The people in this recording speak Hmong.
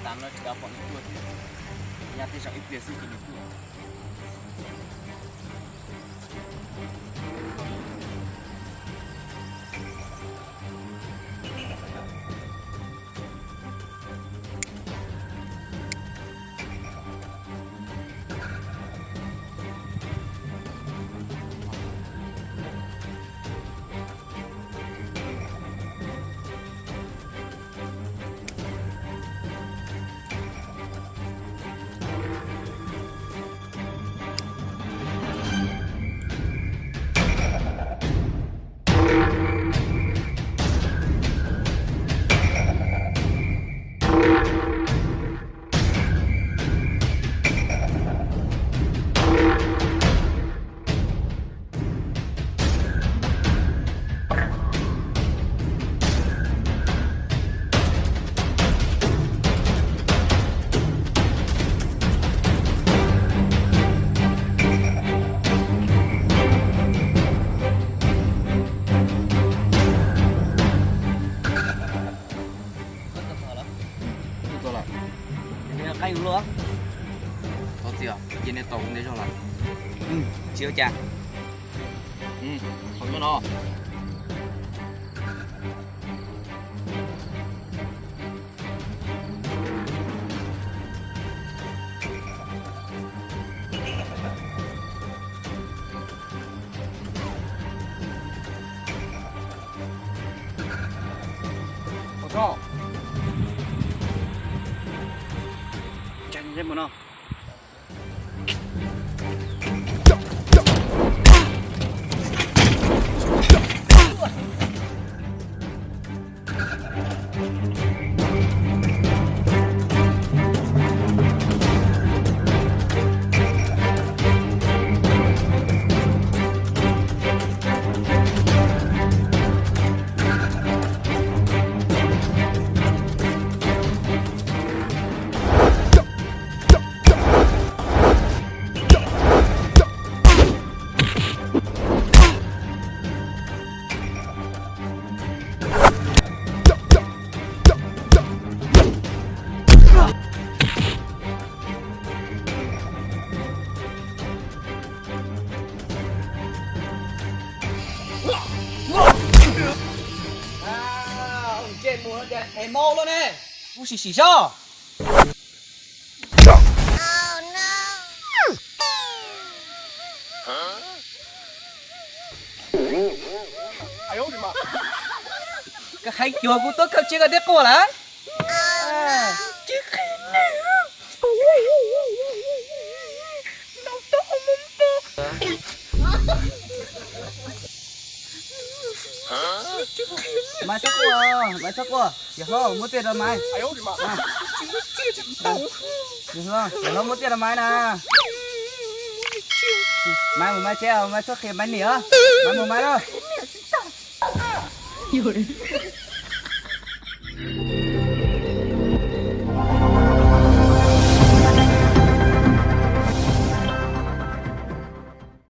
Tam no tsis pom nws tuaj thiab, nyob tej zaum ib pliag xwb ces nws tuaj. Tuaj txog lawm. Qab yus luaj. Thov txim os, cia neb tau kuv ntev zog lawm. Tsis ua cas. Qhov nyob no. Ua tso. Ntsia mus no. Ntsia mus no ces ev maub lawm ne, kuv sim sim seb. Koj qhia cuag kuv tuaj kawm tsev koj twb quaj lawm. Maiv txhob quaj, Maiv txhob quaj, yawg hlob muab txiaj rau Maiv. Yawg hlob, yawg hlob muab txiaj rau Maiv na. Maiv mus Maiv tsev, Maiv txhob qhia Maiv niam os. Maiv mus Maiv lauj.